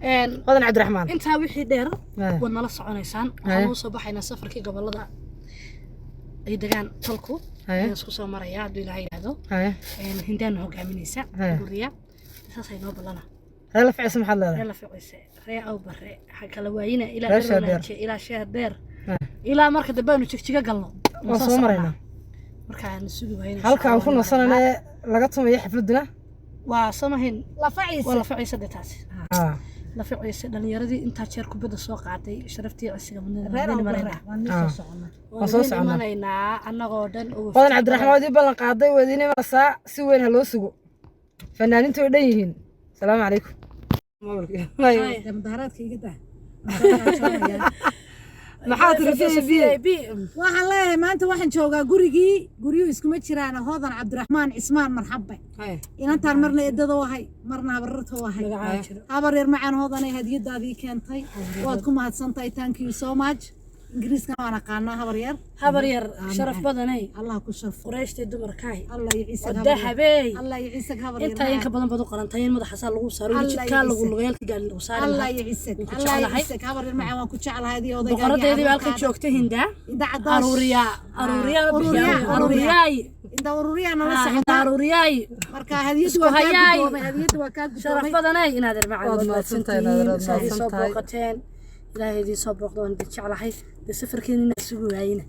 Hodan Cabdiraxmaan. Intaa wixii dheer waad nala soconaysaan. Waxaan u soo baxaynaa safarkii gobolada ay degaan tolku. Ayaan isku soo marayaa hadduu Ilaahay yidhaahdo. Hindaana hogaaminaysa guriya, saasay noo ballana. Reer la ficisa maxaad leedahay? Ree la ficiise, ree aw bare ha kala waayina ilaa Reer Sheer Dheer. Dharwanaaje ilaa Sheer Dheer, ilaa marka dambe aanu Jigjiga galno. Waan soo maraynaa. Markaan sugi wayna. Halka aan ku nasanana laga tumayo xafladuna. Waa samahayn. Lafa Ciise. Waa lafa Ciise de taasi. Lafa Ciise, dhalinyaradii intaa jeer kubadda soo qaaday, sharaftii cisiga mudnada. Reer Waan Awbarre imanaynaa. waan soo soconnaa. Waan soo Waan soconaa. imanaynaa annagoo dhan oo Hodan Cabdiraxmaan waad ii ballan qaaday, waad iin imanaysaa. Si weyn ha loo sugo, fanaaniintu way dhan yihiin. Asalaamu calaykum. Dee mudaharaadka iga daa. Maxaa tiri v i b? B. Waxaan leeyahay, maanta waxaan joogaa gurigii. Guryuhu iskuma jiraan. Hodan Cabdiraxmaan Cismaan, marxabbe. Inantaan marna eedada u ahay, marna habararta u ahay. Magacaa jiro. Habar yar macaan Hodanay, hadiyadaadii keentay waad ku mahadsantahay. Thank you so much. Ingiriiskana waan aqaanaa, habar yar. Habar yar sharaf badanay. Allah ku sharfo. Qureyshtay dumarkaay. Allah iyo ciise. Dahabey. Allah iyo ciise, habar yar. Intaa inka badan baad u qalantay in madaxaasaa lagu saaro weli Allah jidkaa lagu iyo lugayalka gaari lagu saari Allah lahaa. iyo ciise. Waan ku Allah iyo jeclahay. ciise, habar yar macaan, waan ku jeclahay adii odayga. Boqoradeedii baa halkan joogta, Hindaa. Inda cadaash. Aruuriyaa, aruuriyaa. Aruuriyaa, aruuriyaay. Inda ururiyaa nala Hinda socota. Aruuriyaay. Marka hadiyadu Isku waa kaa hayaay. guddoomay, hadiyadu waa kaa Sharaf guddoomay. badanay, inaad irmacaan. Waad Waad mahadsantahay, mahadsantihiin. Naadir, waad Saa ii soo mahadsantahay. booqateen, Ilaahay idiin soo booqdo, waan idin jeclahay. Dee safarkeena inaa sugi waayina.